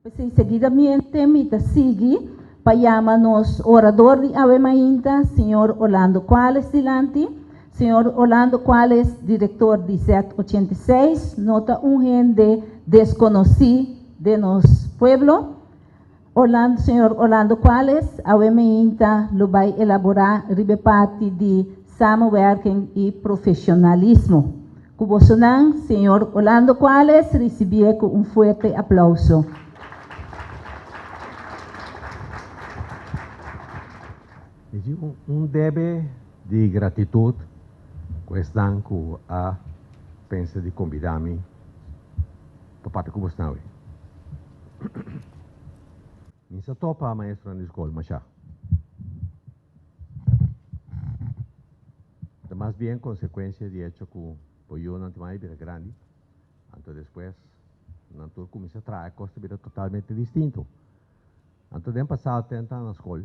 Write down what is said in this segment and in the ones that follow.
P'esei seguidamente mi ta sigui pa yama nos orador di awe mainta, señor Orlando Cuales dilanti. Señor Orlando Cuales, director di Z 86, no ta un hende desconoci den nos pueblo. Orlando, señor Orlando Cuales, awe mainta lo bay elabora riba e parti di samenwerking y profesionalismo. Ku bosonan, señor Orlando Cuales risibié ku un fuerte aplauso. Mi tin un debe di gratitut ku esnan ku a pensa di kombidá mi pa papia ku bosnan awe. Mi sa topa maestronan di skol mashá. Ta mas bien konsekuensia di echo ku bo yunan tin mai bira grandi, anto despues nan tur kuminsá traha e kos ta bira totalmente distinto. Anto den pasado ten ta na skol,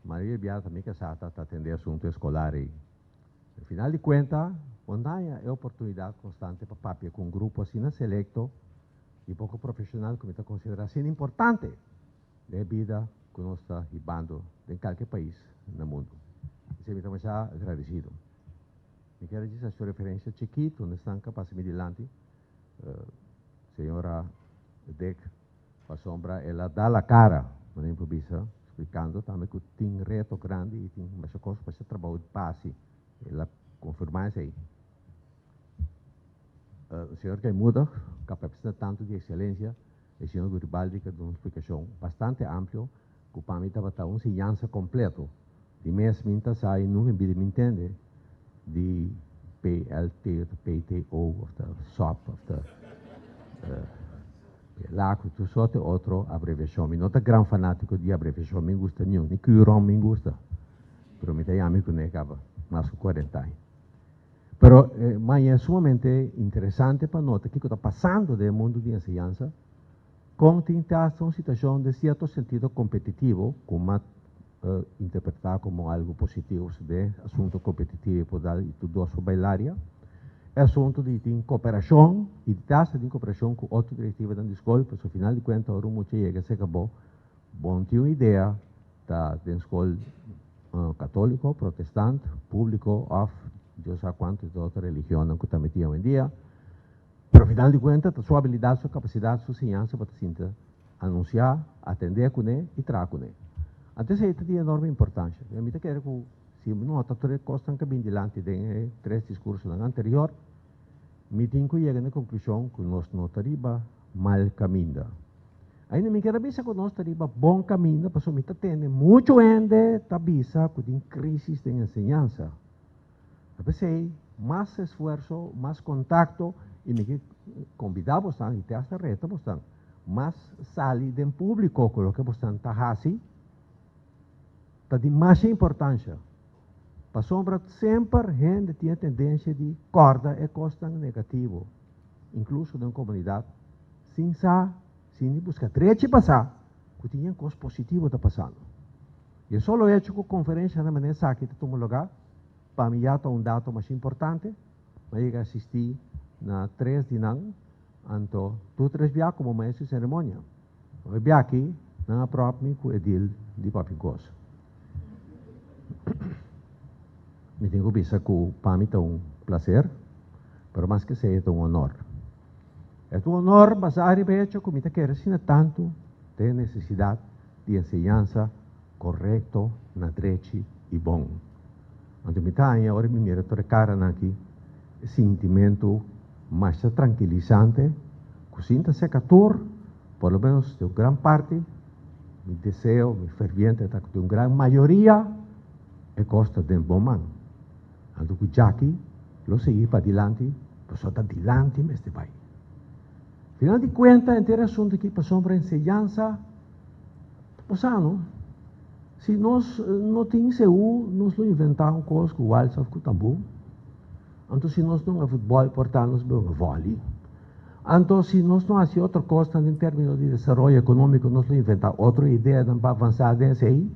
mayoria di biaha ta mi kasá ta atendé asuntu eskolar ei. Na final di kuenta, bo no haña e oportunidat konstante pa papia ku un grupo asina selekto i poko profeshonal ku mi ta konsiderá asina importante. Den e bida ku nos ta hibando den kalke pais na mundu. Esei mi ta masha agradesido. Mi kier a djis hasi un referensia chikitu na esnan ku a pasa mi dilanti, señora Dick, pasobra el a da la kara, manera mi por bisa, splikando tambe ku tin reto grandi i tin masha kos, masha trabou di pa hasi. El a konfirmá esei. Señor Kaimuda, ku a papia tantu di ekselensia, E señor Guribaldi ta duna un splikashon bastante amplio ku pa mi tabata un siñansa kompleto. Di mes mi ta sa i nunka en bida mi ntende di PLT of ta PTO of ta sop of ta PLA ku tur sorte otro abreviashon. Mi no ta gran fanátiko di abreviashon, mi gusta niun, ni Curom mi gusta, pero mi ta yami kuné kaba mas ku kuarenta aña. Pero maña e sumamente interesante pa nota kiko ta pasando den e mundu di enseñansa, kon tin te hasta un situashon den sierto sentido kompetitivo, ku m'a interpretá komo algu positivo, si den asuntu kompetitivo e por dal i tur dos por bai laria, e asuntu di tin koperashon i di te hasta tin koperashon ku otro direktivanan di skol, pasobra final di kuenta ora un mucha yega serka bo, bo no tin un idea Ta den skol katóliko, protestant, públiko òf Dios sa kuantu di otro religionnan ku ta metí awendia. Pero final di kuenta ta su abilidat, su kapasidat, su siñansa bo ta sinti anunsiá, atendé kuné i traha kuné. Anto esei ta di enorme importansha. Mi ta kere ku si mi nota tur e kosnan ku a bin dilanti den e tres diskursonan anterior, mi tin ku yega na e konklushon ku nos no ta riba mal kaminda. Ainda mi kier a bisa ku nos ta riba bon kaminda pasobra mi ta tende muchu hende ta bisa ku tin krisis den enseñansa. Ta p'esei mas esfuerso, mas kontakto i mi ke kombidá bosnan i te asta reta bosnan mas sali den públiko ku loke bosnan ta hasi ta di masha importansha pasobra semper hende tin e tendensia di kòrda e kosnan negativo inkluso den komunidat sin sa, sin di buska drechi pa sa ku tin yen kos positivo ta pasando. I e solo hecho ku konferenshanan manera esaki ta tuma lugá, pa mi ya ta un dato masha importante. Mi a yega asistí na tres di nan, anto tur tres bia komo maestro di seremonia. Hopi bia aki nan a pròp mi ku e dil di papia kos. Mi tin ku bisa ku pa mi ta un plaser, pero mas ke esei e ta un honor. E ta un honor basá riba e hecho ku mi ta kere asina tantu den e nesesidat di enseñansa korekto, na drechi i bon. Anto mi ta haña ora mi mira tur e karanan aki e sintimentu masha trankilisante ku sin ta seka tur, por lo menos den un gran parti, mi deseo, mi ferviente ta ku den un gran mayoria e kos ta den bon man. Anto ku djaki lo sigui padilanti, pasobra ta dilanti mester bai. Final di kuenta henter e asuntu aki pasobra enseñansa ta pasá no. Si nos no tin seú nos lo inventá un kos ku wals òf ku tambú. Anto si nos no hunga futbòl por ta nos bai hunga vòli. Anto si nos no hasi otro kosnan den término di desaroyo ekonómiko nos lo inventá otro ideanan pa avansá den esei.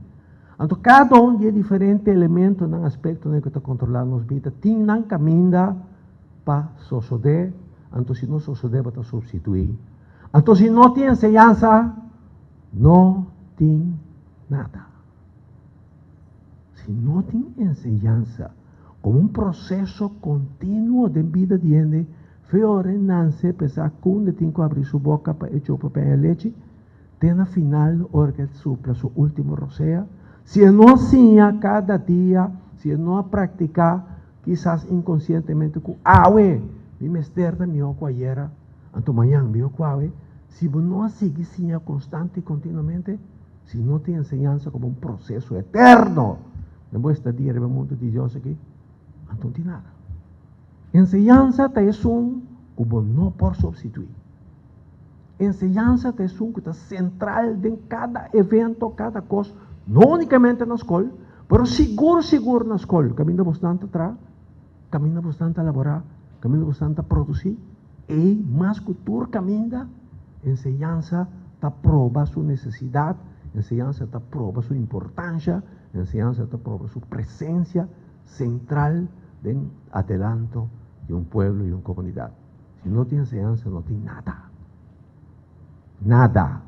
Anto kada un di e diferente elementonan, aspektonan ku ta kontrolá nos bida tin nan kaminda pa sosodé, anto si no sosodé bo ta supstituí. Anto si no tin enseñansa. No tin nada. Si no tin enseñansa komo un proseso kontinuo den bida di hende, fe ora e nanse p'esá kunda e tin ku abri su boka pa e chupa peña lechi, te na final ora ku e supla su último rosea. Si e no a siña kada dia, si e no a praktiká, kisas inkonsientemente ku awe mi mester ta mihó ku ayera, anto mañan mihó ku awe, si bo no a sigui siña konstante i kontinuamente, Si no tin enseñansa komo un proseso eterno den bo estadia riba e mundu di Dios aki, anto no tin nada. Enseñansa ta esun ku bo no por supstituí. Enseñansa ta esun ku ta sentral den kada evento, kada kos, no únikamente na skol, pero sigur sigur na skol, kaminda bosnan ta traha, kaminda bosnan ta laborá, kaminda bosnan ta produsí. Ei, mas ku tur kaminda, enseñansa ta proba su nesesidat, enseñansa ta proba su importansha, enseñansa ta proba su presensia sentral den adelanto di un pueblo i un komunidat. Si no tin enseñansa no tin nada. Nada.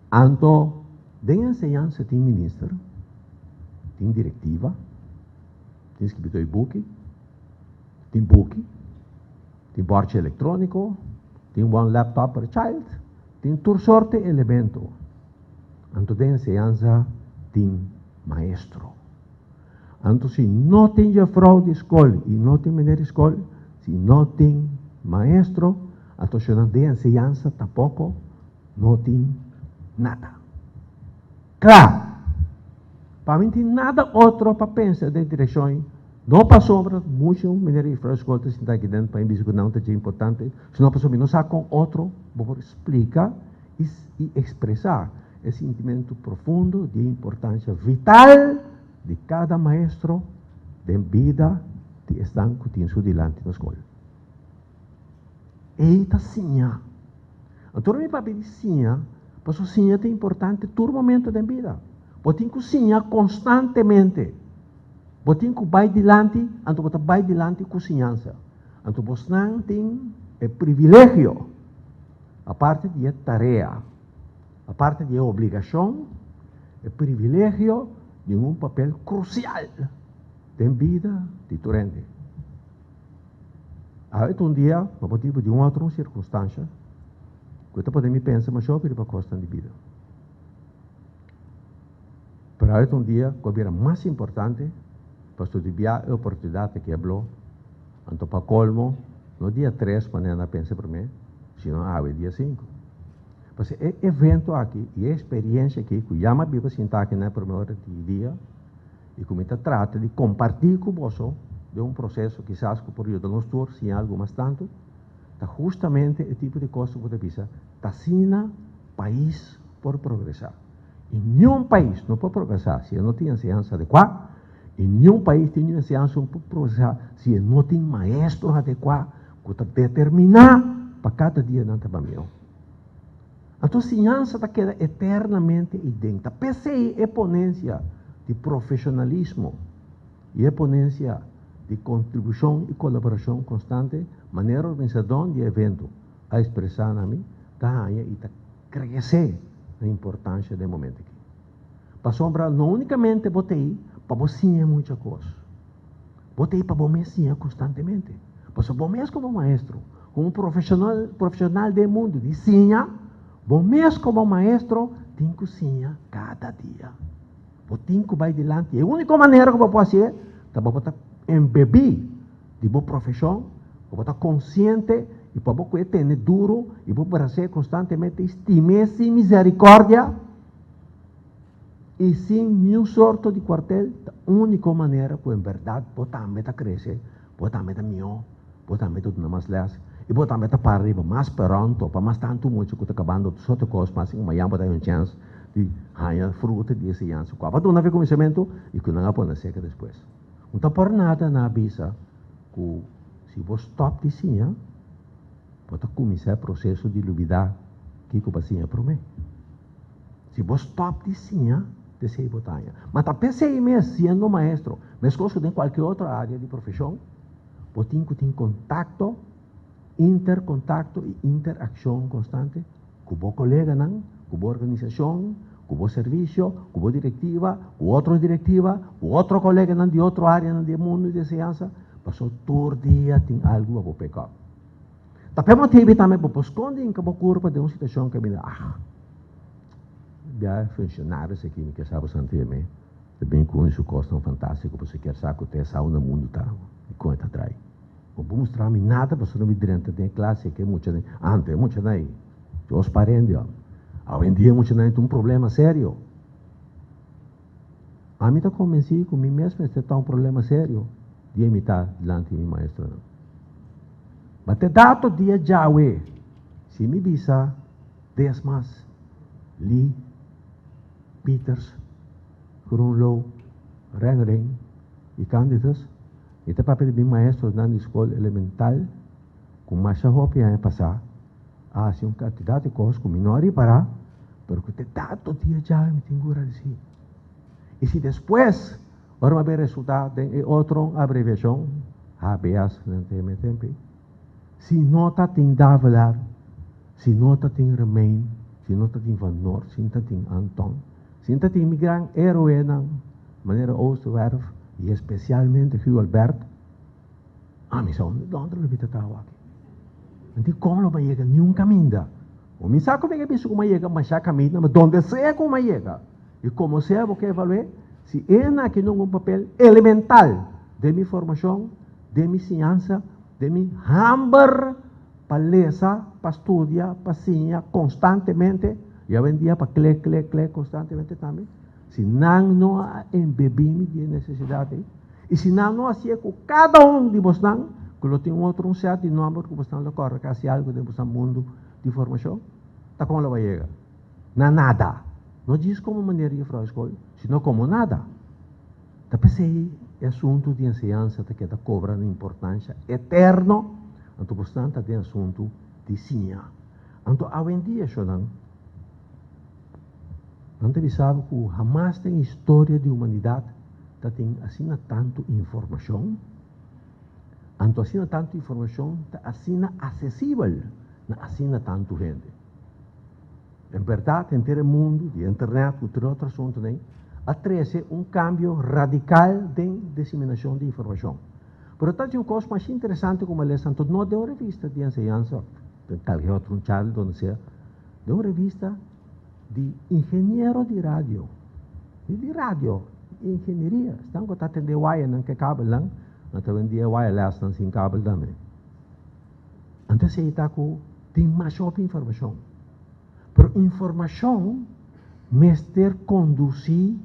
Anto den enseñansa tin minister, tin direktiva, tin skibidó di buki, Tin buki, tin bòrchi elektróniko, tin one laptop per child, tin tur sorte elemento. Anto den enseñansa tin maestro. Anto si no tin jefrou di skol i no tin meneer di skol, si no tin maestro, anto shonnan den enseñansa tampoko no tin nada. Kla! Pa mi tin nada otro pa pensa den direkshon No pasobra muchu meneer y juffrouw skol ta sinta aki den pa bisa ku nan ta dje importante, sino pasobra mi no sa kon otro bo por splika y ekspresá e sintimentu profundo di e importansha vital di kada maestro den bida di esnan ku tin su dilanti na skol. Ei ta siña. Anto ora mi papia di siña, pasobra siña ta importante tur momento den bida. Bo tin ku siña konstantemente. Bo tin ku bai dilanti, anto bo ta bai dilanti ku siñansa. Anto bosnan tin e privilegio, aparte di e tarea, aparte di e obligashon, e privilegio di un papel krusial den bida di tur hende. Awe ta un dia, pa motibu di un otro un sirkunstansha, ku ta pone mi pensa masha hopi riba kosnan di bida. Pero awe ta un dia ku a bira mas importante pa studiá e oportunidat aki a blo, anto pa kolmo no dia tres manera nan a pensa promé, sino awe dia sinku. Pasobra e evento aki i e eksperiensha aki ku ya mi a biba sinta aki na e promé ora di dia i ku mi ta trata di kompartí ku boso den un proseso kisas ku por yuda nos tur siña algu mas tantu, ta hustamente e tipo di kos ku bo ta bisa ta asina pais por progresá. I niun pais no por progresá si e no tin enseñansa adekuá, i niun pais tin niun enseñansa no por progresá si e no tin maestro adekuá ku ta determiná pa kada dia nan ta mihó. Anto siñansa ta keda eternamente ei den. Ta p'esei e ponensia di profeshonalismo i e ponensia di kontribushon i kolaborashon konstante, manera organisadó di e evento a ekspresá na mi, ta haña i ta Krese na importansha den momento aki. Pasobra no únikamente bo ta ei pa bo siña mucha kos. Bo ta ei pa bo mes siña konstantemente. Pasobra bo mes komo maestro, komo profeshonal, profeshonal den mundu di siña, bo mes komo maestro tin ku siña kada dia. Bo tin ku bai dilanti. E úniko manera ku bo por hasié ta bo ta embebí di bo profeshon, ku bo ta konsiente i pa bo ku e tene duru i bo bras'é konstantemente i stim'é sin miserikordia i sin niun sorto di kuartel, ta úniko manera ku en bèrdat bo tambe ta krese, bo tambe ta mihó, bo tambe ta duna mas lès i bo tambe ta para riba mas peròn topa mas tantu mucha ku ta kabando tur sorto kos mas i mañan bo ta haña un chèns di haña fruta di e siñansa ku a duna kuminsamentu i ku nan a pone seka despues. No ta por nada nan a bisa ku si bo stòp di siña, bo ta kuminsá e proseso di lubidá kiko bo a siña promé. Si bo stòp di siña, t'esei bo ta haña. Ma ta p'esei mes, siendo maestro, meskos ku den kualke otro área di profeshon, bo tin ku tin kontakto, interkontakto i interakshon konstante ku bo koleganan. Ku bo organisashon, ku bo servisio, ku bo direktiva, ku otro direktiva, ku otro koleganan di otro áreanan di e mundu di enseñansa, pasobra tur dia tin algu pa bo pick up. Ta p'e motibu tambe bo por skonde hinka bo kurpa den un situashon ku a bira, ah, bia e funshonarios aki mi ke sa bo santi mi ta bin ku un su kosnan fantástiko pasobra kier sa ku te sa unda mundu ta i kon e ta drai. Bo por mustra mi nada pasobra mi drenta den e klase i ke muchanan, anto e muchanan ei Dios parende hòm. Awendia muchanan ta un problema serio. Ami ta konvensí ku mi mes mester ta un problema serio dia mi ta dilanti mi maestronan. Ma te dato dia djawe, si mi bisa Desmas, Lee, Pieters, Groenlo, Rengering i Canditus, mi ta papia di mi maestronan di skol elemental ku masha hopi aña pasá a hasi un kantidat di kos ku mi no a ripará, pero ku te tantu dia djawe mi tin ku gradisí. I si despues, ora mi a bin resultá den e otro abreviashon, HBS nan ta yama e tempu ei, si no ta tin Davelaar, si no ta tin Remijn, si no ta tin Van Noort, si no ta tin Anton, si no ta tin mi gran héroenan manera Oosterwerf i espesialmente Hugo Albert, Ami sa unda dònter lo bita ta awaki. Mi di kon lo bai yega niun kaminda. Bo mi sa ku mi ke bisa ku mi a yega masha kaminda, ma donde sea ku mi a yega i komo sea bo ke evalu'é, si e na aki nunga un papel elemental den mi formashon, den mi siñansa, den mi hamber pa lesa, pa studia, pa siña konstantemente, i awendia pa kle kle kle konstantemente tambe, si nan no a embebí mi di e nesesidat ei, I si nan no hasié ku kada un di bosnan, ku lo tin un otro un sèt di nòmber ku bosnan lo kòrda ku hasi algu den bosnan mundu di formashon, ta kon lo bai yega? Na nada! No djis komo manera di jufrou di skol, sino komo nada. Ta p'esei e asuntu di enseñansa ta keda kobra na importansha eterno, anto bosnan ta den asuntu di siña. Anto awendia, shonnan, nan ta bisa bo ku hamas den historia di humanidat ta tin asina tantu informashon, anto asina tantu informashon ta asina asesibel na asina tantu hende. En bèrdat henter e mundu di internet ku tur e otro asuntunan ei a trese un kambio radikal den disiminashon di informashon. Pero ta tin un kos masha interesante ku mi a lesa anto no den un revista di enseñansa, den kalke otro un charla donde sea, den un revista di ingeniero di radio, ni di radio, di ingenieria, esnan ku ta atendé wayanan ku e kabelnan, nan ta bendí e wirelessnan sin kabel tambe. Anto esei ta ku tin masha hopi informashon, pero informashon mester kondusí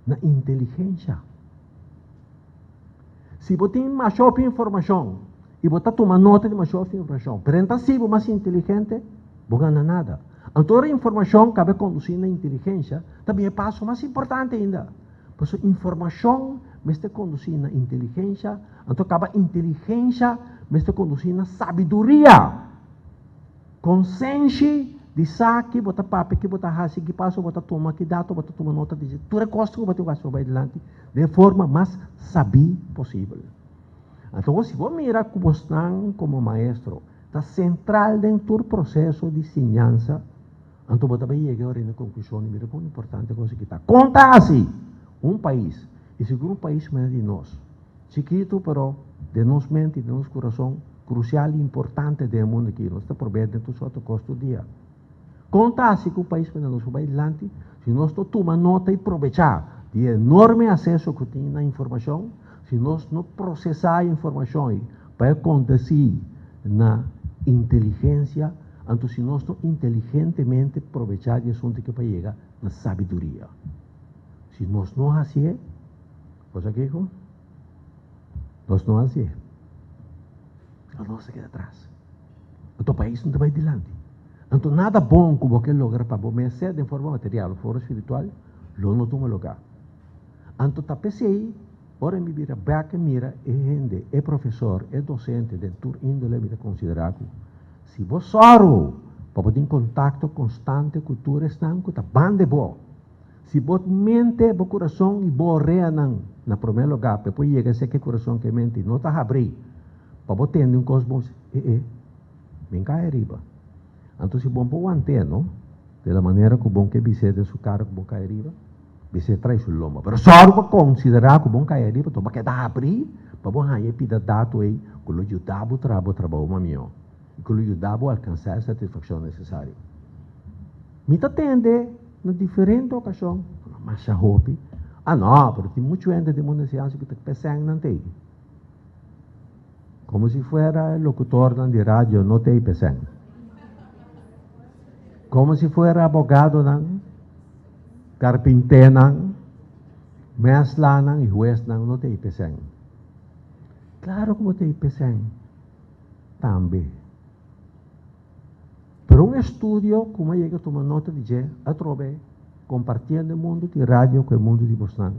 na inteligensha. Si bo tin masha hopi informashon i bo ta tuma nota di masha hopi informashon, pero e no ta hasi bo mas inteligente, bo gana nada. Anto ora informashon kabe kondusí na inteligensha, ta bin e paso mas importante ainda. Pasobra informashon mester kondusí na inteligensha, anto kaba inteligensha mester kondusí na sabiduria. Konsenshi di sa ki bo ta papia, ki bo ta hasi, ki paso bo ta tuma, ki dato bo ta tuma nota di dje. Tur e kos ku bo tin ku hasi pa bai dilanti den e forma mas sabí posibel. Anto si bo mira ku bosnan komo maestro ta sentral den tur proseso di siñansa, anto bo ta bai yega ora na e konklushon di mira kon importante kos aki ta. Kon ta hasi un pais, i sigur un pais manera di nos, Chikitu, pero den nos mente i den nos kurason, krusial i importante den e mundu aki. Nos ta prob'é den tur sorto kos tur dia. Kon ta hasi ku un pais manera nos por bai dilanti si nos no tuma nota i probechá di e enorme aseso ku tin na informashon, si nos no prosesá e informashon ei pa e kondusí na inteligensia, anto si nos no inteligentemente probechá di asuntu aki pa yega na sabiduria? Si nos no hasié, Bo sa kiko? Nos no hasié. Nos ta keda atras. Anto pais no ta bai dilanti. Anto nada bon ku bo ke logra pa bo mes, sea den forma material o forma spiritual, lo no tuma lugá. Anto ta p'esei, ora mi bira bèk i mira e hende, e profesor, e dosente den tur índole, mi ta konsiderá ku si bo sòru pa bo tin kontakto konstante ku tur esnan ku ta banda di bo, Si bo mente, bo kurason i bo oreanan na promé lugá pa e por yega esei ku e kurason ku e mente no ta habrí pa bo tende un kos bon, e e, bin kai ariba. Anto si bo por want'é, no? De la manera ku bon ke bis'é den su kara ku bo kai riba, bis'é trai su lomba. Pero sòru pa konsiderá ku bon kai riba, to bo keda habrí pa bo haña e pida dato ei ku lo yuda bo traha bo trabou mas mihó i ku lo yuda bo alkansá e satisfakshon nesesario. Mi ta tende na diferente okashon, no masha hopi, Ah no, pero tin muchu hende den mundu enseñansa ku ta p'esèn nan t'ei. Komo si fuera e lokutornan di radio no t'ei p'esèn. Komo si fuera abogadonan, karpinténan, mèslanan i huesnan no t'ei p'esèn. Klaro ku bo t'ei p'esèn tambe. Pero un estudio ku mi a yega tuma nota di dje atrobe kompartiendo e mundu di radio ku e mundu di bosnan,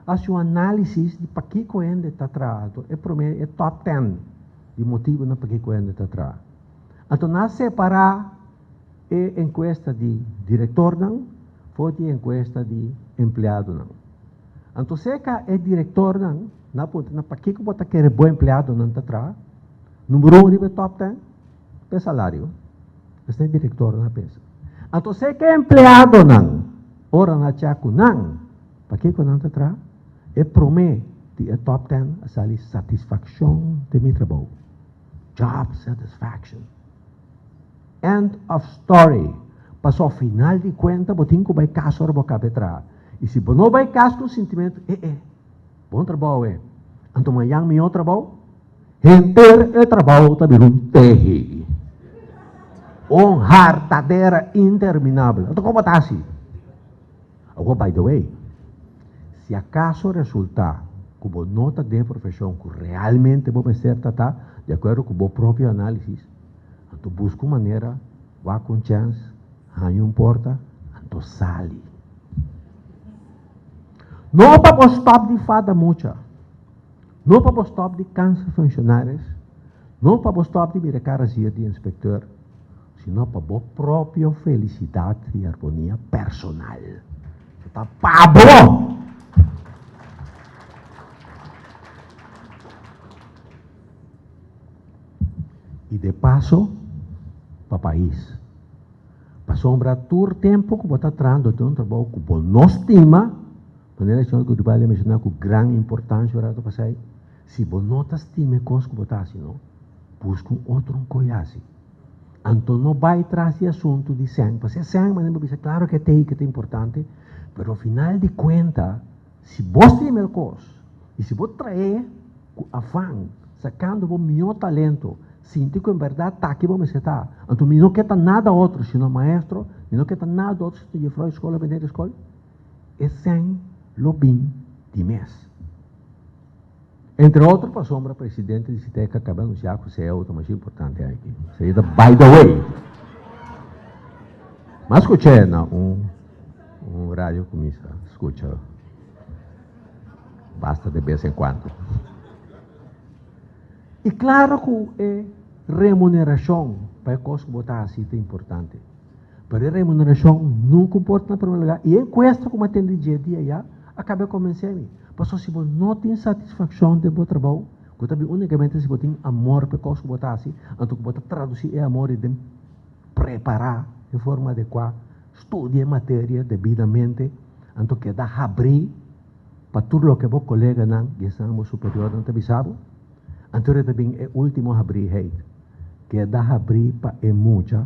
hasi un análisis di pakiko hende ta traha. Anto e promé e top ten di motibunan pakiko hende ta traha. Anto nan a separá e enkuesta di direktornan for di e enkuesta di empleadonan. Anto serka e direktornan nan a puntra nan pakiko bo ta kere bo empleadonan ta traha. Numero un riba e top ten. P'e salario, esnan e direktornan a pensa. Anto se ke empleadonan ora nan a cha ku nan, pakiko nan ta traha? E promé di e top ten a sali satisfakshon den mi trabou, job satisfaction. End of story. Pasobra final di kuenta bo tin ku bai kas ora bo kaba e traha. I si bo no bai kas ku un sintimentu, e e, bon trabou e, anto mañan mihó trabou? Henter e trabou ta bira un tehi, un hartadera interminabel. Anto kon bo ta hasi? Awor, by the way, si akaso resultá ku bo no ta den e profeshon ku realmente bo mester ta ta, di akuerdo ku bo propio análisis, anto buska un manera, wak un chèns, haña un porta, anto sali. No pa bo stòp di fada mucha. No pa bo stop di cansa funcionaris, no pa bo stop di mira cara zier di inspecteur, sino pa bo propio felicidad y armonia personal. Ta pa bo! Y de paso, pa pais. Pasobra tur tempo cu bo ta trahando den un trabou cu bo no stima, Manera e señor Guribal a menshoná ku gran importansha ora ta pasá ei, si bo no ta stima e kos ku bo ta hasi no, buska un otro un koe hasi. Anto no bai tras di asuntu di sèn, pasobra e sèn manera bo bisa klaro ke t'ei ke ta importante, pero final di kuenta si bo stima e kos i si bo trae ku afan sakando bo mihó talento, sinti ku en bèrdat t'aki bo mester ta, anto mi no ke ta nada otro sino maestro, mi no ke ta nada otro sino jefrou di skol òf meneer di skol. E sèn lo bin di mes. Entre otro pasobra presidente di Sitec a caba anuncia cu ceo ta masha importante aki. Esey ta by the way. M'a scucha na un un radio cu mi sa scucha basta de bes en cuando. Y claro cu e remuneracion pa e cos cu bo ta haci ta importante. Pero e remunerashon nunka por ta na primer lugar. I e enkuesta ku mi a tende dje dia ya a kaba e konvensé mi. Pasobra si bo no tin satisfakshon den bo trabou, ku ta bin únikamente si bo tin amor pa e kos ku bo ta hasi, anto ku bo ta tradusí e amor ei den prepará den forma adekuá, studia e materia debidamente, anto keda habrí pa tur loke bo koleganan i esnan bo superiornan ta bisa bo. Anto e ta bin e último habriheid. Keda habrí pa e mucha,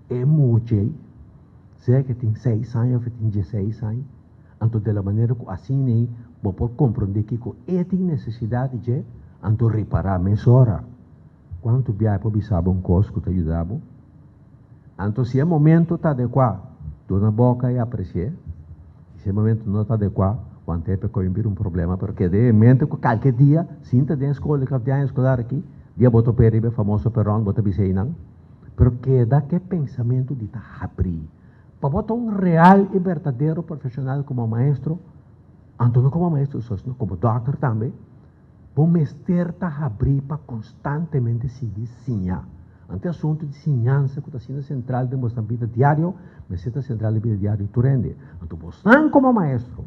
e much'ei, sea ke tin seis aña òf e tin dieseis aña, anto de la manera ku asin'ei bo por komprondé kiko e tin nesesidat di dje, anto ripará mesora kuantu bia e por bisa bo un kos ku ta yuda bo. Anto si e momento ta adekuá, duna boka i apresi'é. I si e momento no ta adekuá, want'é p'e koe bira un problema. Pero keda en mente ku kalke dia, sinta den skol di kaf di aña eskolar aki, dia bo top'é riba e famoso peron, bo ta bisa einan. Pero keda ku e pensamentu di ta habrí. Pa bo ta un real i berdadero profeshonal komo maestro, anto no komo maestro so, sino komo dòkter tambe, Bo mester ta habrí pa konstantemente sigui siña. Ante asuntu di siñansa ku ta asina sentral den bosnan bida diario, mester ta sentral den bida diario di tur hende. Anto bosnan komo maestro,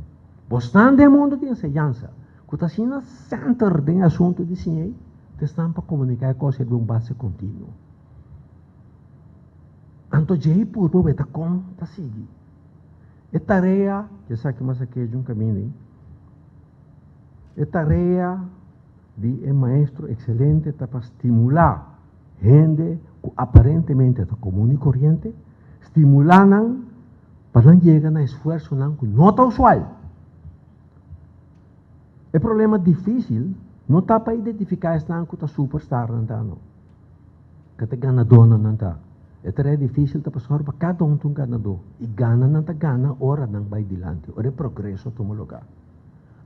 bosnan den mundu di enseñansa, ku ta asina sènter den e asuntu di siña ei, ta esnan pa komuniká e kos ei riba un base kontinuo. Anto djei purba weta kon ta sigui. E tarea, esaki mas a keju un kaminda ei, e tarea di e maestro ekselente ta pa stimulá hende ku aparentemente ta komun i koriente, stimulá nan pa nan yega na esfuersonan ku no ta usual. E problema difísil no ta pa identifiká esnan ku ta superstarnan ta no, ku ta ganadónan nan ta. E tarea difísil ta pasobra pa kada un ta un ganadó i gana nan ta gana ora nan bai dilanti, ora e progreso tuma lugá.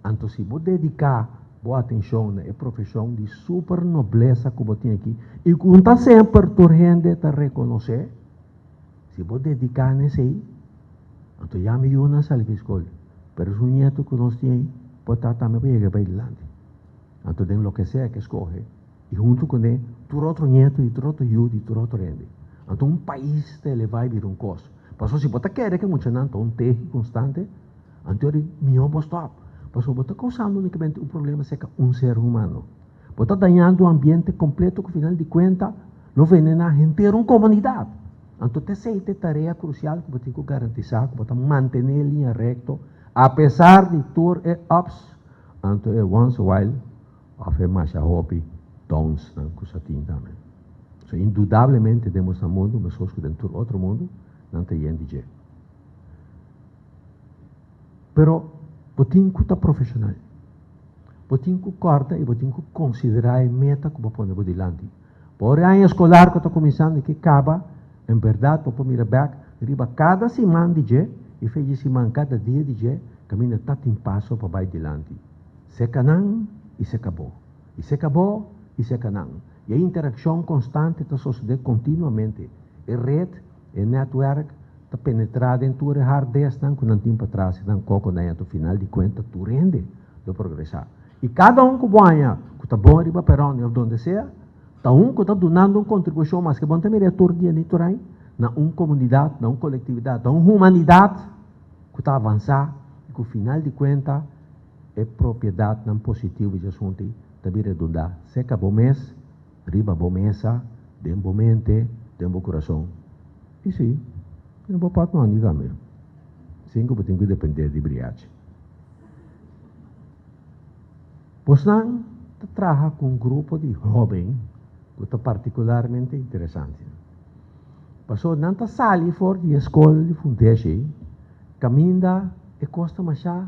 Anto si bo dediká bo atenshon na e profeshon di super noblesa ku bo tin aki i ku no ta semper tur hende ta rekonosé, si bo dediká na esei, anto ya mi yunan sali di skol, pero esun nietu ku nos tin ei por ta tambe por yega bai dilanti. Anto den loke sea ke skohe i huntu kuné tur otro nietu i tur otro yu di tur otro hende. Anto un pais ta elevá i bira un kos. Pasobra si bo ta kere ku e muchanan ta un tehi konstante, Anto di mihó bo stòp, pasobra bo ta kousando únikamente un problema serka un ser humano. Bo ta dañando un ambiente kompleto ku final di kuenta lo venená henter un komunidat. Anto ta esei ta e tarea krusial ku bo tin ku garantisá ku bo ta mantené e liña rekto apesar di tur e ups anto e once a while òf e masha hopi downsnan ku sa tin tambe. So indudablemente den boso mundu meskos ku den tur otro mundu nan ta yen di dje. Pero bo tin ku ta profeshonal. Bo tin ku kòrda i bo tin ku konsiderá e meta ku bo pone bo dilanti. Pa ora e aña eskolar ku ta kuminsando i ke kaba, en bèrdat bo por mira bèk riba kada siman di dje i fe dje siman kada dia di dje kaminda ta tin paso pa bai dilanti. Seka nan i seka bo. I seka bo i seka nan. I e interakshon konstante ta sosodé kontinuamente. E ret, e nètwèrk, ta penetrá den tur e hardesnan ku nan tin patras i nan koko nan anto final di kuenta tur hende lo progresá. I kada un ku bo haña ku ta bon riba peròn òf donde sea, ta un ku ta dunando un kontribushon maske bo no ta mira e tur dia ni tur aña, na un komunidat, na un kolektividat, na un humanidat ku ta avansá i ku final di kuenta e propiedatnan positivo dje asuntu ei ta bin redundá serka bo mes, riba bo mesa, den bo mente, den bo kurason. I sí, den bo pòtmòni tambe, sin ku bo tin ku dependé di briachi. Bosnan ta traha ku un grupo di hóben ku ta partikularmente interesante. Pasobra nan ta sali for di e skol di fundeshi kaminda e kos ta masha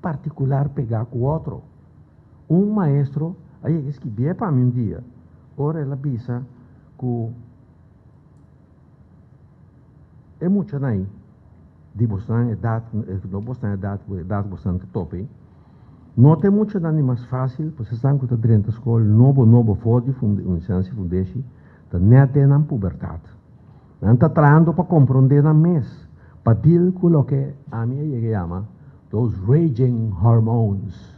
partikular pegá ku otro. Un maestro a yega skibié pa mi un dia ora el a bisa ku e muchanan ei di bosnan edat, no bosnan edat, ku edat bosnan ta topa ei, no ta e muchanan di mas fásil, pasobra esnan ku ta drenta skol nobo nobo for di Unisansi Fundeshi ta nèt den nan pubertat. Nan ta trahando pa komprondé nan mes, pa deal ku loke ami a yega yama those raging hormones.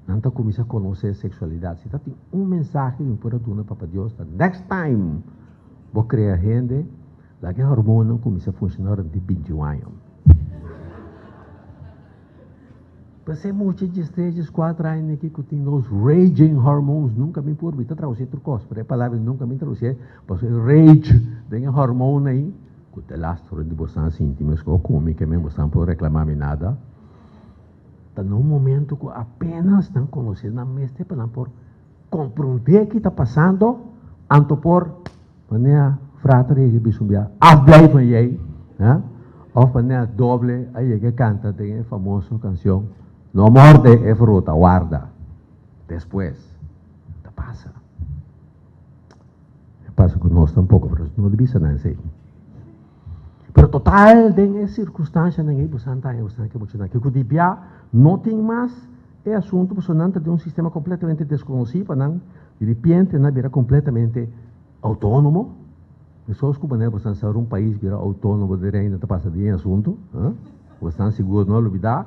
Nan ta kuminsá konosé seksualidat. Si ta tin un mensahe ku mi por a duna Papa Dios ta next time bo krea hende, laga e hormonnan kuminsá funshoná ora di 21 aña. P'esei mucha diestres, dieskuater aña aki ku tin those raging hormones, nunka mi por mi ta tradusi tur kos, pero e palabra nunka mi tradusié, pasobra e rage den e hormon ei, ku te lastro di bosan sinti meskos ku mi ke men bosan por reklamá mi nada, ta na un momento ku apenas nan konosé nan mester pa nan por komprondé ki ta pasando, anto por Wanneer frater yega bisa un bia, Afblijven jij! Hè? Of wanneer doble a yega canta den e famoso cancion, No morde e fruta, warda. Despues, ta pasa. E pasa cu nos tampoco, pero nos no di bisa nan esey. Pero total, den e circunstancianan ey, bosan ta haña bosan ke muchanan aki cu di bia no tin mas e asunto, pasobra nan ta den un sistema completamente desconoci pa nan, di ripiente nan a bira completamente Autónomo? Mesos ku manera boso sa un pais bira autónomo di reino ta pasa den e asuntu? Boso tan sigur no a lubidá?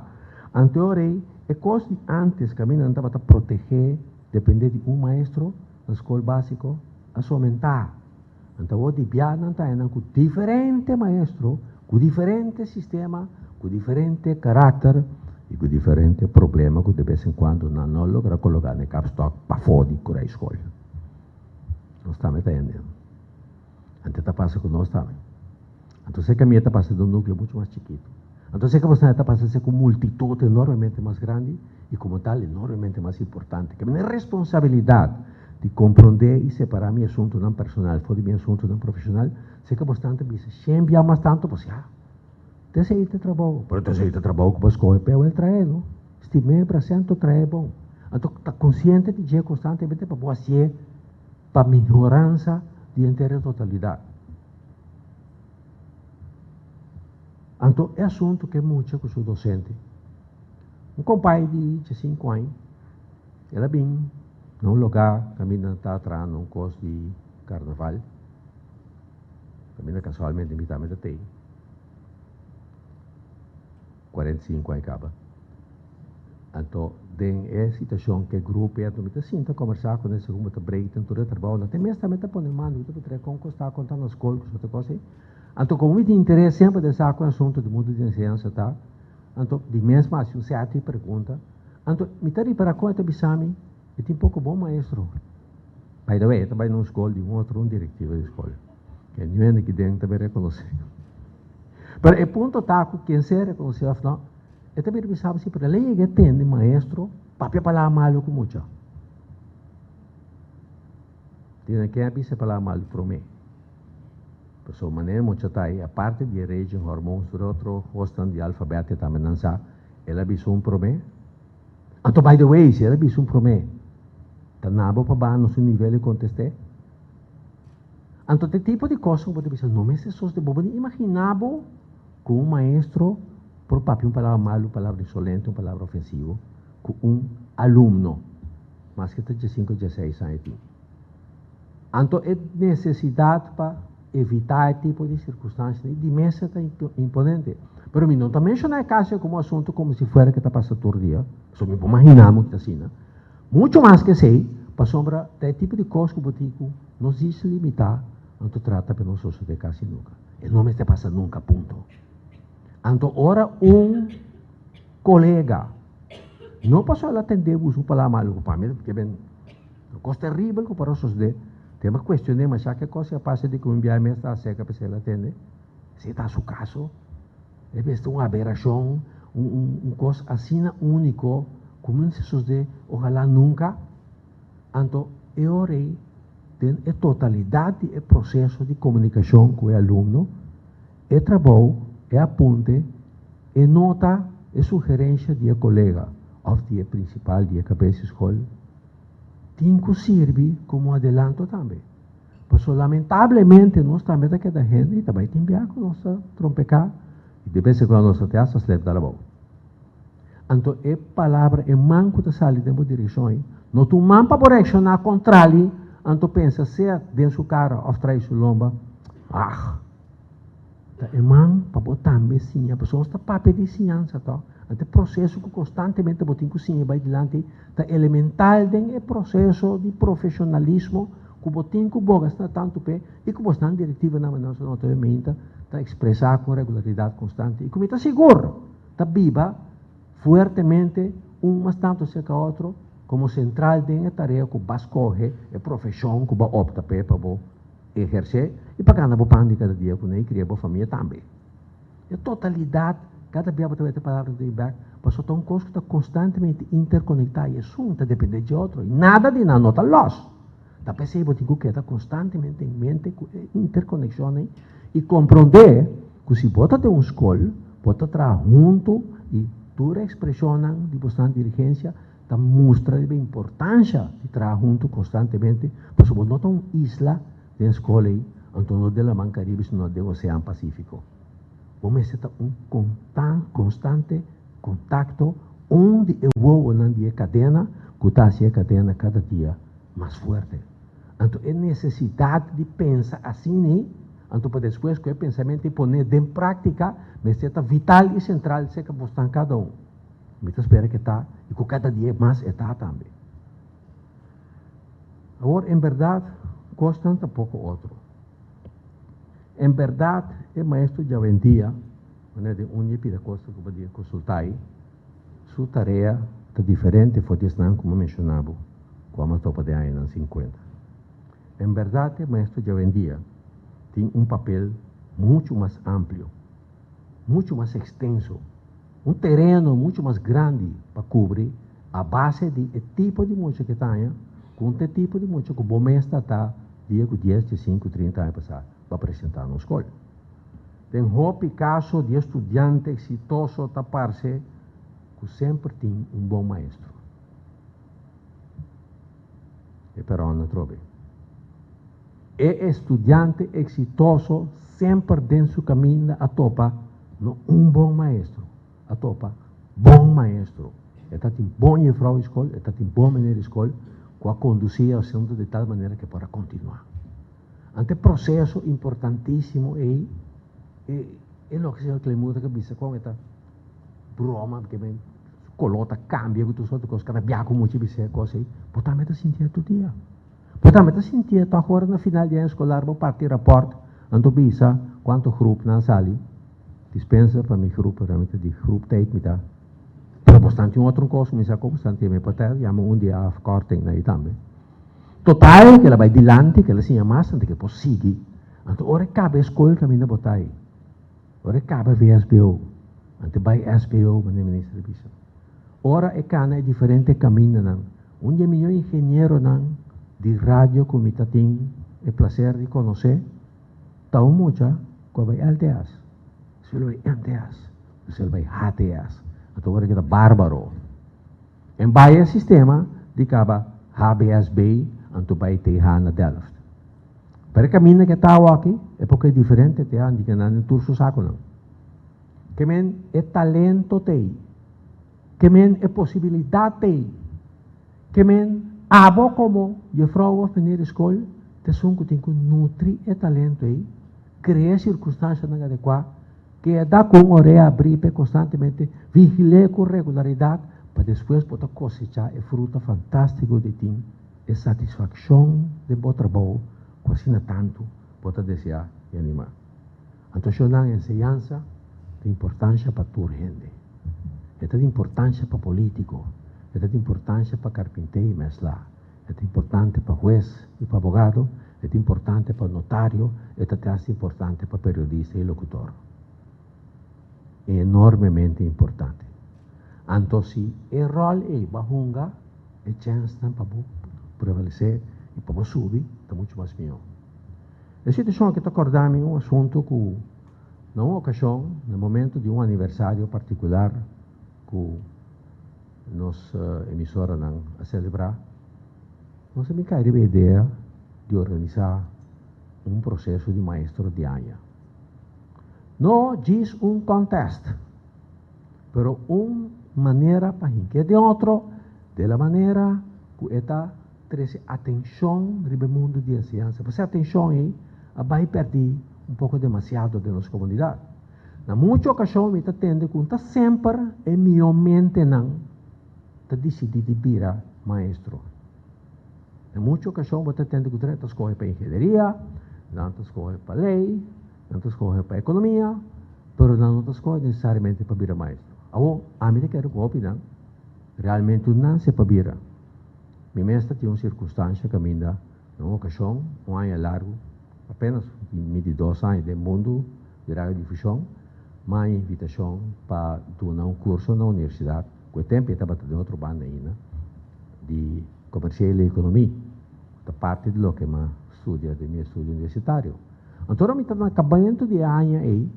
Anto e ora ei, e kos di ántes kaminda nan tabata protegé dependé di un maestro na skol básiko a somentá. Anto awor di bia nan ta haña nan ku diferente maestro, ku diferente sistema, ku diferente karakter i ku diferente problema ku de bes en kuando nan no logra koloká na e kapstok pafó di kura e skol. Nos tambe ta hende. Antes ta pasa ku nos tambe. Anto serka mi e ta pasa den un núkleo muchu mas chikitu. Anto serka boso e ta pasa serka un multitut enormemente mas grandi i komo tal enormemente mas importante. Ke mi responsabilidat di komprondé i separá mi asuntunan personal for di mi asuntunan profeshonal, serka bosnan ta bisa shen bia mas tantu, pues ya, ta esei ta trabou. Pero ta esei ta trabou ku bo a skohe p'e, awel trae no. Stim'é, bras'é anto trae bon. Anto ta konsiente di dje konstantemente pa bo hasié pa mihoransa di henter e totalidat. Anto e asuntu ke mucha ku su dosente. Un kompai di diesinku aña, el a bin na un lugá kaminda nan ta traha un kos di karnaval, kaminda kasualmente mi tambe ta tei, 45 aña kaba. Anto den e situashon ku e grupo ei anto mi ta sinta kombersá ku nan segun bo ta break den tur e trabou nan te mes tambe ta pone mano mi ta puntra kon ku sta konta na skol ku soto kos ei. Anto komo mi tin interes semper den sa kon e asuntu di mundu di enseñansa ta, anto di mes mi hasi un sèt di pregunta. Anto mi ta ripará kon e ta bisa mi e tin poko bon maestro. By the way e ta bai na un skol di un otro un direktiva di skol ke niun hende aki den ta bay rekonosé. Pero e punto ta ku ken sea rekonosé òf no, E ta bira bisa bo si, pero el a yega e tende maestro papia palabra malu ku mucha. Dina ken a bisa e palabra malu promé? Pasobra manera mucha ta ei, aparte di e raging hormones tur e otro kosnan di alfabet e tambe nan sa, el a bisa un promé. Anto by the way, si el a bisa un promé, ta nabo pa baha nos un nivel i kontest'é? Anto ta e tipo di kos ku bo ta bisa, no mester sosde, bo bo ni imaginá bo Ku un maestro por papia un palabra malu, un palabra insolente, un palabra ofensivo ku un alumno, maske ta diesinku o dieseis aña tin. Anto e nesesidat pa evitá e tipo di sirkunstansianan di mester ta imponente. Pero mi no ta menshoná e kaso ei komo asuntu komo si fuera ke ta pasa tur dia, pasobra mi por maginá mi ku ta asina. Muchu mas ke esei, pasobra ta e tipo di kos ku bo tin ku no djis limitá, anto trata pa no sosodé kasi nunka. E no mester pasa nunka, punto. Anto ora un kolega no pasó el a tendé usa un palabra malu ku pa mi ke ben un kos teribel ku por a sosodé, te mi a kuestion'é masha ke kos a pasa di ku un biaha mes ta aserka p'esei el a tende, si ta su kaso, e mester un aberashon, un un un kos asina úniko ku mester sosodé, ojalá nunka. Anto e ora ei den e totalidat di e proseso di komunikashon ku e alumno, e trabou, e apunte, e nota, e sugerensha di e kolega òf di e prinsipal di e kabes di skol tin ku sirbi komo adelanto tambe. Pasobra lamentablemente nos tambe ta keda hende i ta bai tin bia ku nos ta trompeká i de bes en kuando nos ta te hasta slep dal abou. Anto e palabra, e man ku ta sali den bo direkshon ei, no ta un man pa bo reakshoná kontrali, anto pensa sea den su kara òf trai su lomba, Ag! Ta e man pa bo tambe siña, pasobra nos ta papia di siñansa tòg. Anto e proseso ku konstantemente bo tin ku siña bai dilanti ta elemental den e proseso di profeshonalismo ku bo tin ku boga asina tantu p'e i ku bosnan direktivonan manera nos ta nota meinta ta ekspresá ku un regularidat konstante i ku mi ta sigur ta biba fuertemente un mas tantu serka otro komo sentral den e tarea ku ba skohe, e profeshon ku bo a opta p'e pa bo ehersé i pa gana bo pan di kada dia kuné i kria bo famia tambe. E totalidat, kada bia bo ta wete palabra di bek, pasobra ta un kos ku ta konstantemente interkonektá i esun ta dependé dje otro i nada di nan no ta lòs. Ta p'esei bo tin ku keda konstantemente en mente ku e interkonekshon ei i komprondé ku si bo ta den un skol, bo ta traha huntu i tur e ekspreshonnan di bosnan dirigensia ta mustra riba e importansha di traha huntu konstantemente, pasobra bo no ta un isla den skol ei, anto no den Laman Karibe sino den Osean Pasífiko. Bo mester ta un konstante kontakto un di e wowonan di e kadena ku ta hasi e kadena kada dia mas fuerte. Anto e nesesidat di pensa asina, anto pa despues ku e pensamentu ei pone den práktika, mester ta vital i sentral serka bosnan kada un. Mi ta spera ku e ta i ku kada dia mas e ta tambe. Awor, en bèrdat, kosnan ta poko otro. En bèrdat, e maestro djawendia, manera den un di e pida kosnan ku bo a konsultá ei, Su tarea ta diferente for di esnan ku mi a menshoná bo ku a topa den añanan sinkuenta. En bèrdat e maestro djawendia tin un papel Muchu mas amplio, muchu mas ekstenso, un tereno muchu mas grandi pa kubri a base di e tipo di mucha ku ta haña ku un ta e tipo di mucha ku bo mes ta ta dia ku dies, diesinku, trinta aña pasá pa presentá na un skol. Den hopi kaso di e studiante eksitoso ta parse ku semper tin un bon maestro. E peròn atrobe. E estudiante eksitoso semper den su kaminda a topa no un bon maestro, a topa bon maestro. E ta tin bon jefrou di skol, e ta tin bon meneer di skol ku a kondusí e asuntu di tal manera ku e por a kontinuá. Anto e proseso importantísimo ei, e e loke señor Clemuda ta bisa kon e ta broma, ke men su koló ta kambia ku tur sorto kos, kada bia ku mucha bisa e kos ei, bo tambe ta sinti e tur dia. Bo tambe ta sintié tòg ora na final di aña eskolar bo parti rapòrt, anto bisa kuantu grup nan sali. Dispensa pa mi grup, realmente di groep tijd mi ta. Pero bosnan tin otro kos ku mi sa ku bosnan tin, mi por ta yama un di afkorting na ei tambe. Total, kila bai dilanti, kila siña mas, anto ke por sigui. Anto ora e kaba e skol kaminda bo ta ei. Ora e kaba vsbo, anto e bai sbo, manera minister a bisa. Ora e kana e diferente kamindanan, un di e mihó ingenieronan di radio ku mi ta tin e plaser di konosé ta un mucha ku a bai LTS, su el bai MTS, su el bai HTS, anto ora ke ta bárbaro. En bai e sistema di kaba HBSB anto bai TH na Delft. Pero e kaminda ke ta awoki e poko e diferente te a indica nan den tur su sakonan. Ke men e talento t'ei. Ke men e posibilidat t'ei. Ke men abo komo jefrou òf meneer di skol ta esun ku tin ku nutri e talento ei, krea e sirkunstansianan adekuá, keda ku un orea abrí p'e konstantemente, vigil'é ku regularidat pa despues bo ta kosechá e fruta fantástiko di tin e satisfakshon den bo trabou ku asina tantu bo ta deseá i animá. Anto shonnan enseñansa ta importansha pa tur hende. E ta di importansha pa polítiko, e ta di importansha pa karpinté i mèslá, e ta importante pa hues i pa abogado, e ta importante pa notario, e ta te hasta importante pa periodista i lokutor. Enormemente importante. Anto si e ròl ei bo a hunga, e chènsnan pa bo prevalesé i pa bo subi ta muchu mas mihó. E situashon aki ta kòrda mi un asuntu ku na un okashon, na momentu di un aniversario partikular ku nos emisoranan a selebrá, nos a bin kai riba e idea di organisá un proseso di maestro di aña. No djis un contest, pero un manera pa hink'é den otro de la manera ku e ta trese atenshon riba e mundu di enseñansa. Pasobra e atenshon ei a bai pèrdí un poko demasiado den nos komunidat. Na muchu okashon mi ta tende ku ta semper e mihó mentenan ta disidí di bira maestro. Na muchu okashon bo ta tende ku nan ta skohe pa ingenieria, nan ta skohe pa lei, nan ta skohe pa ekonomia, pero nan no ta skohe nesesariamente pa bira maestro. Awor, ami ta kere ku hopi nan realmente un nanse pa bira. Mi mes ta tin un sirkunstansha kaminda na un okashon, un aña largu, apenas mi di dos aña den mundu di radiodifushon, mi haña invitashon pa duna un kurso na universidat, ku e tempu e tabata den otro banda ainda, di Komersiële Ekonomie, ku ta parti di loke mi a studia den mi estudio universitario. Anto ora mi ta na kabamentu di e aña ei,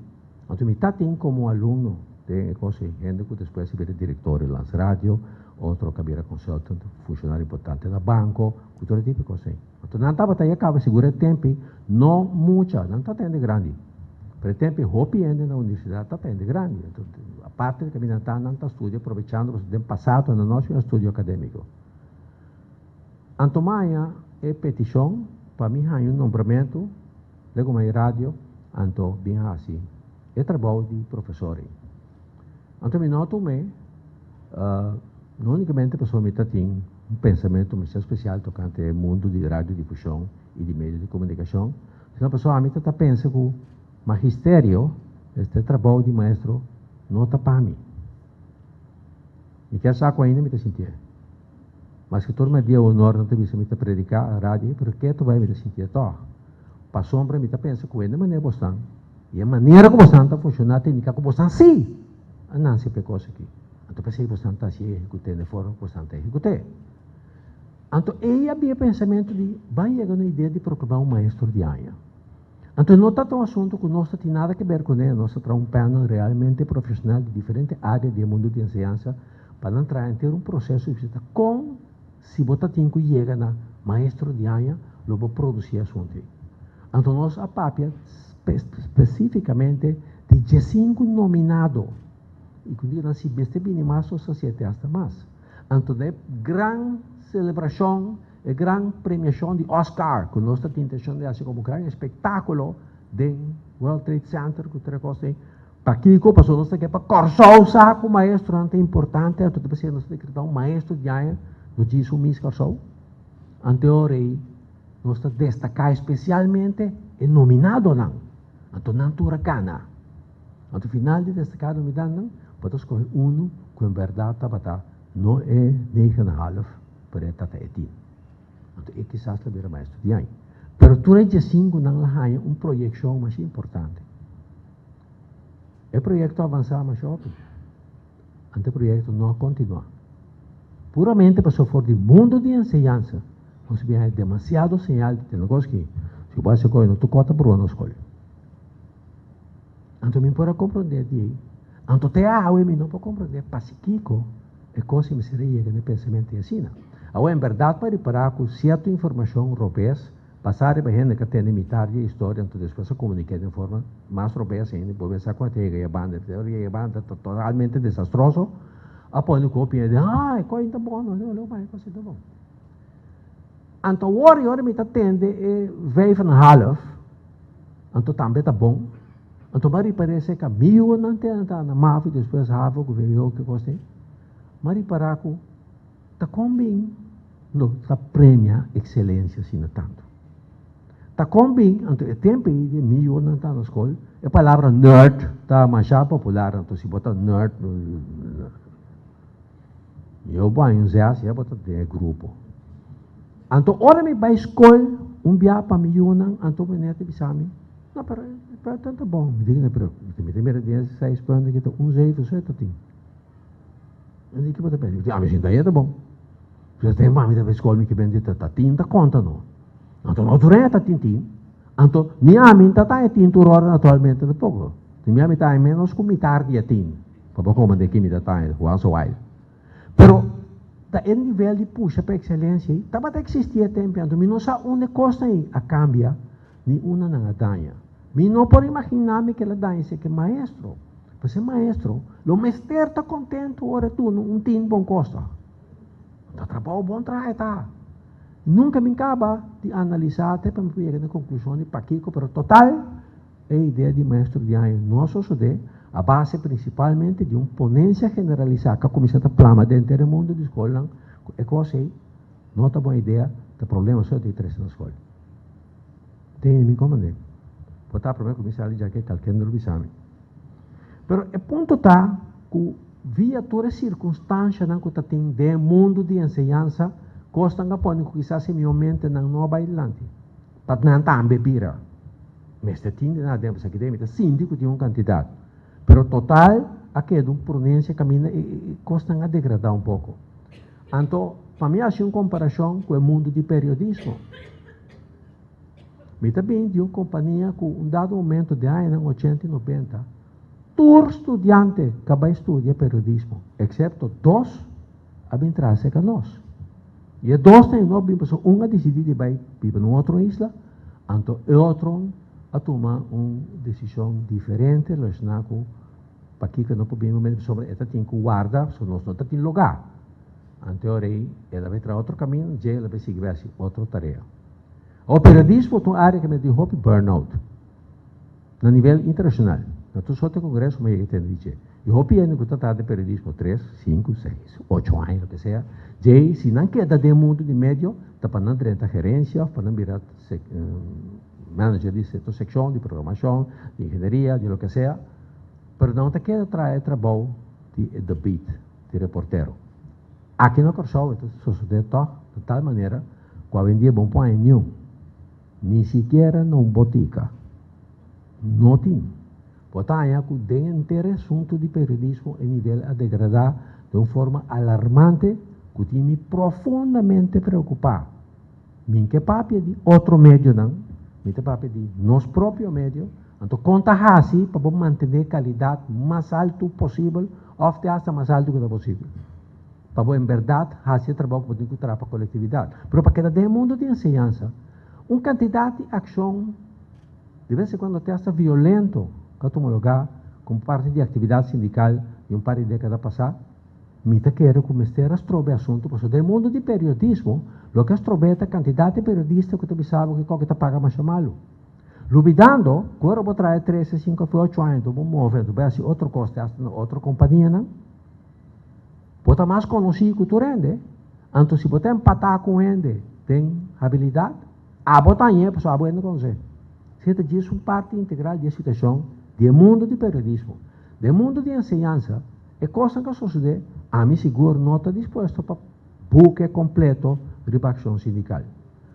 Anto mi ta tin komo alumno den e kos ei hende ku despues a bira direktor di Landsradio, otro ku a bira consultant, funshonario importante na banko, ku tur e tipo di kos ei. Anto nan tabata ya kaba sigur e tempi no mucha, nan tabata hende grandi, pero e tempi hopi hende na universidat tabata hende grandi. Anto aparte di kaminda nan ta, nan ta studia aprovechando pasobra den pasado nan no a hasi un estudio akademiko. Anto maña e petishon pa mi haña un nombramentu. Lego mai radio, anto bin hasi e trabou di profesor ei. Anto mi no tum'é, no unicamente pasobra mi ta tin un pensamentu masha spesial tokante e mundu di radiodifushon i di medio di komunikashon, sino pasobra ami ta ta pensa ku magisterio, esta e trabou di maestro, no ta pa mi. Mi kier sa ku ainda mi ta sintié. Maske tur mi dia honor nan ta bisa mi ta prediká radio, pero ketu bai mi ta sintié tòg. Pasobra mi ta pensa ku hende manera bosnan. I e manera ku boso ta funshoná ta indiká ku boso sí a nase pa e kos akí. Anto p'esei boso ta hasi ehekut'é na e forma ku boso ta ehekut'é. Anto ei a bin e pensamentu di ban yega na idea di proklamá un maestro di aña. Anto no ta ta un asuntu ku nos ta tin nada ke ber kuné, nos ta traha un panel realmente profeshonal di diferente área di e mundu di enseñansa pa nan traha henter un proseso di bisita kon si bo ta tin ku yega na maestro di aña lo bo produsí e asuntu ei. Anto nos a papia spesífikamente di diesinku nominado i ku di nan si mester bini mas nos ta siete asta mas. Anto na e gran selebrashon, e gran premiashon di Oscar ku nos ta tin intenshon di hasi komo gran espektákulo den World Trade Center ku tur e kos ei, pakiko? Pasobra nos ta ke pa Kòrsou sa ku maestronan ta importante, anto ta p'esei nos ta dekretá un maestro di aña no djis un Miss Kòrsou. Anto e ora ei nos ta destaká espesialmente e nominadonan, anto nan tur a gana. Anto final di destaká nomidannan, bo ta skohe unu ku en bèrdat tabata no e negen en half, pero e tata e tien. Anto e kisas ta bira maestro di aña. Pero tur e diesinkunan la haña un proyekshon masha importante. E proyekto a avansá masha hopi. Anto e proyekto no a kontinuá. Puramente pasobra for di mundu di enseñansa nos a haña demasiado señal di tene kos ki si bo hasi kos no ta kòrta brua na skol. Anto mi por a komprondé di ei. Anto te awe mi no por komprondé pasikiko e kos ei mester a yega na e pensamentu ei asina. Awe en bèrdat pa ripará ku sierto informashon robes basá riba hende ku a tende mitar di e historia anto despues a komuniká den forma mas robes ainda bo mester sa ku a ta yega e banda te ora yega e banda ta totalmente desastroso a pone ku hopi hende ah e kos ei ta bon no no e kos ei ta bon. Anto awor i ora mi ta tende e vijf en half Anto tambe ta bon. Anto m'a ripar'é seka mi yunan te ta na mavo i despues havo ku vwo ke kos ei. M'a ripará ku ta kon bin no ta premia ekselensia asina tantu. Ta kon bin, anto e tempu ei di mi yunan ta na skol, e palabra nerd ta masha popular, anto si bo ta nerd, yo bo haña un zes ya bo ta den e grupo. Anto ora mi bai skol un bia pa mi yunan, anto mi neta bisa mi, No, pero e punten ta bon. Mi di, pero mi ta mira den e seis punten aki ta un zeven so e ta tin. Mi di, kibo ta pensa? Mi di, ami sinta ahi e ta bon. Pues den mami ta bai skol mi ke ben di ta tin ta konta no. Anto no tur e ta tin tin. Anto ni ami ta ta e tin tur ora naturalmente tampoco. Ni ami ta menos ku mitar di e tin. Pa bo komprende ki mi ta ta once a while. Pero ta e nivel di pusha pa ekselensia ei tabata eksistí e tempu ei. Anto mi no sa unda e kosnan ei a kambia ni unda nan a daña. Mi no por imaginá mi kila daña si ke maestro. Pues e maestro lo mester ta kontentu ora e duna un tin bon kos ta. Ta trabou bon traha e ta. Nunka mi kaba di analisá te pa mi por yega na e konklushon di pakiko, pero total E idea di maestro di aña no a sosodé a base prinsipalmente di un ponensia generalisá ku a kuminsá ta plama den henter e mundu di skolnan ku e kos ei no ta bon idea, ta problema so di trese na skol. Tene mi komand'é. Por ta promé ku mi sali djaki kalkende lo bisa mi. Pero e punto ta ku via tur e sirkunstanshanan ku ta tin den e mundu di enseñansa, kosnan a pone ku kisas e mihó mentenan no a bai dilanti. Pa nan tambe bira. Mester tin di nan aden, pasobra mi ta sinti ku tin un kantidat. Pero total a keda un pronensia kaminda e kosnan a degradá un poko. Anto, pa mi hasi un komparashon ku e mundu di periodismo. Mi ta bin di un kompania ku un dado momento den añanan ochenta i nobenta, tur studiante ku a bai studia periodismo, eksepto dos, a bin traha serka nos. I e dosnan ei no a bin pasobra un a disidí di bai biba na un otro isla, anto e otro a tuma un desishon diferente relashoná ku pakiko e no por bin momento pasobra e ta tin ku warda pasobra nos no ta tin lugá. Anto e ora ei el a bai traha otro kaminda, dje el a bai sigui bai hasi otro tarea. Awor periodismo ta un área ku mi a tin hopi burnout. Na nivel internashonal, na tur sorte kongreso mi a yega tende di dje. I hopi hende ku ta traha den periodismo tres, sinku, seis, ocho aña, loke sea, djei si nan keda den mundu di medio ta pa nan drenta gerensia òf pa nan bira manager di sierto sekshon, di programashon, di ingenieria, di loke sea, pero nan ta keda traha e trabou di e the beat, di reportero. Aki na Kòrsou e ta sosodé tòg di tal manera ku awendia bo no por haña niun. Ni sikiera na un botica no tin. Bo ta haña ku den henter e asuntu di periodismo e nivel a degradá den un forma alarmante ku tin mi profundamente preokupá. Mi ke papia di otro medionan, mi ta papia di nos propio medio, anto kon ta hasi pa bo mantené kalidat mas altu posibel òf te asta mas altu ku ta posibel? Pa bo en bèrdat hasi e trabou ku bo tin ku traha pa kolektividat. Pero pa keda den e mundu di enseñansa, un kantidat di akshon, di bes en kuando te asta violento, ku a tuma lugá komo parti di aktividat sindikal di un par di dékada pasá. Mi ta kere ku mester a stroba e asuntu pasobra den mundu di periodismo loke a strob'é ta kantidat di periodista ku ta bisa bo kiko ta paga masha malu. Lubidando ku ora bo traha trese, sinku òf ocho aña anto bo move anto bai hasi otro kos te asta na otro kompanianan bo ta mas konosí ku tur hende anto si bo ta empatá ku un hende den habilidat abo ta hañ'é pasobra abo hende konosé. Esei ta djis un parti integral di e situashon di e mundu di periodismo. Den mundu di enseñansa E kosnan ku a sosodé, ami sigur no ta dispuesto pa buke kompleto riba akshon sindikal.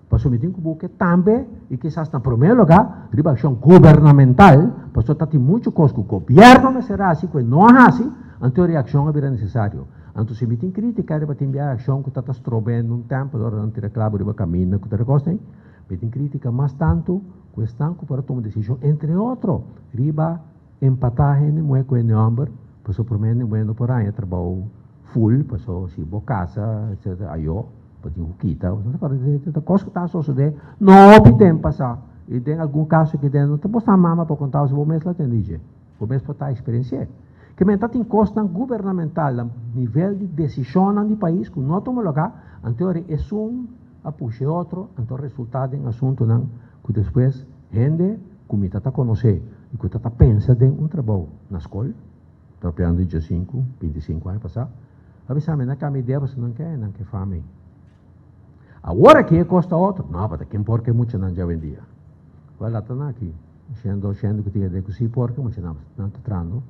Pasobra mi tin ku buke tambe, i kisas na promé lugá, riba akshon gubernamental, pasobra ta tin muchu kos ku gobièrnu mester hasi ku e no a hasi, anto e reakshon a bira nesesario. Anto si mi tin krítika riba tin bia akshon ku ta ta strobendo un tèmpo ora nan tira klabu riba kaminda ku tur e kosnan ei, mi tin krítika mas tantu ku esnan ku por a tuma desishon, entre otro, riba Empatá hende muhé ku hende hòmber, pasobra promé hende muhé no por haña trabou full, pasobra si bo kasa etcetera ayó bo tin ku kita, ta kos ku ta sosodé no hopi tempu pasá i den algun kaso aki den no ta bo sa mama por kontá bo mes lo tende dje, bo mes por ta eksperensi'é. Ke men ta tin kosnan gubernamental na nivel di desishonnan di pais ku no a tuma lugá, anto ora esun a pusha e otro, anto a resultá den asuntunan ku despues hende ku mi ta ta konosé i ku ta ta pensa den un trabou na skol, ta papiando di diesinku, bintisinku aña pasá, a bisa mi, nan kambia idea pasobra nan ke, nan ke fami. Awor aki e kos ta otro, no, pa ta ken por ke muchanan djawendia? Wèl, ata nan aki, shendo, shendo ku tin idea ku si por ke muchanan, nan ta trando,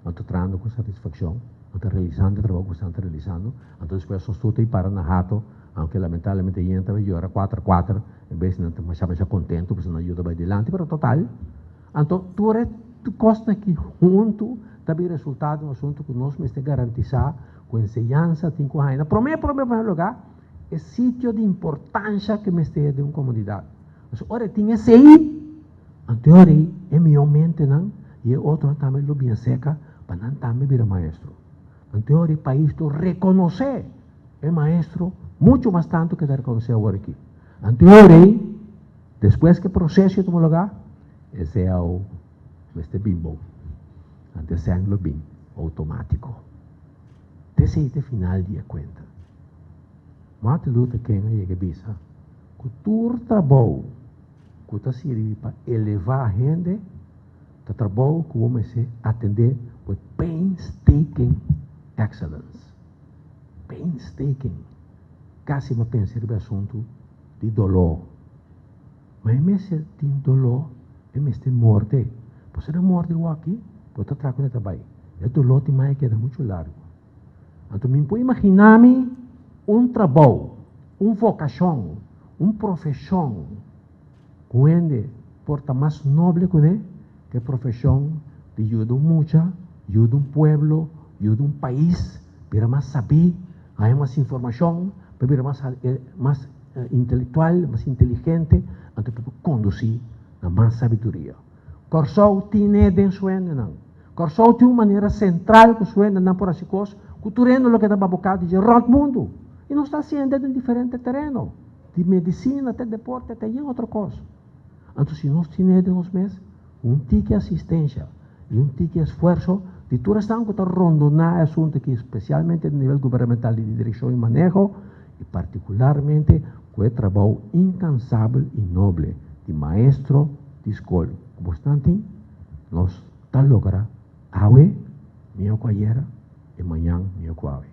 nan ta trando ku satisfakshon, nan ta realisando e trabou ku nan ta realisando, anto despues nos tur ta i para na hato, aunke lamentablemente yen ta bai yora kuater kuater, En bes nan ta masha masha kontentu pasobra nan yuda bai dilanti, pero total, anto tur e kosnan aki huntu ta bin resultá den un asuntu ku nos mester garantisá ku enseñansa tin ku haña na promé promé promé lugá e sitio di importansha ku mester den un komunidat. Pasobra ora e tin esei, anto e ora ei e mihó mentenan i e otronan tambe lo bin aserka pa nan tambe bira maestro. Anto e ora ei pais lo rekonosé E maestro mucho mas tanto ke ta rekonosé awor aki. Anto e ora ei, despues ku e proseso a tuma lugá, e cao mester bin bon. Anto e sèn lo bin outomátiko. Ta esei ta e final di e kuenta. Martin Luther King a yega bisa ku tur trabou ku ta sirbi pa elevá hende ta trabou ku bo mester atendé with painstaking excellence. Painstaking. Kasi mi a pensa riba e asuntu di doló. Ma e mester tin doló, e mester morde. Pasobra e morde wòki, bo ta traha ku e ta bai. E doló tin mai a keda muchu largu. Anto mi por imaginá mi un trabou, un vokashon, un profeshon ku hende por ta mas noble kuné ku e profeshon di yuda un mucha, yuda un pueblo, yuda un pais bira mas sabí, haña mas informashon, pa bira mas mas intelectual, mas inteligente, anto pa por kondusí na mas sabiduria. Kòrsou tine den su hendenan. Kòrsou tin un manera sentral ku su hendenan por hasi kos ku tur hende lo keda baboká di dje rònt mundu. I nos ta hasiendo den diferente tereno, di medisina te deporte te yen otro kos. Anto si nos tine den nos mes un tiki asistensha i un tiki esfuerso di tur esnan ku ta rondoná e asuntu aki, spesialmente di nivel gubernamental di direkshon i maneho, i partikularmente ku e trabou inkansabel i noble di maestro di skol ku bosnan tin, nos ta logra awe mihó ku ayera i mañan mihó ku awe.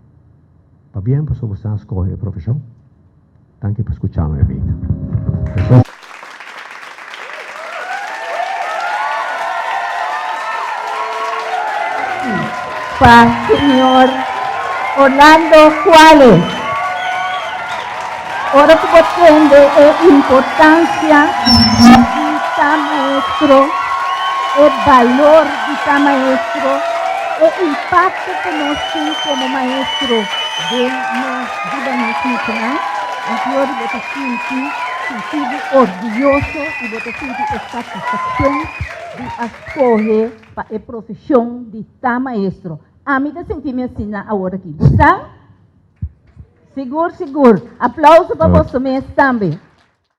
Pabien pasobra bosnan a skohe e profeshon. Danki pa skucha mi bida. Pa señor Orlando Cuales. Ora ku bo tende e importancia di ta maestro. E balor di ta maestro, e impakto ku nos tin komo maestro den nos bida nos muchanan. Anto bo ta sinti, sinti bo orguyoso i bo ta sinti e satisfakshon di a skohe pa e profeshon di ta maestro. Ami ta sinti mi asina awor aki. Bo sa? Sigur, sigur. Aplauso pa boso mes tambe.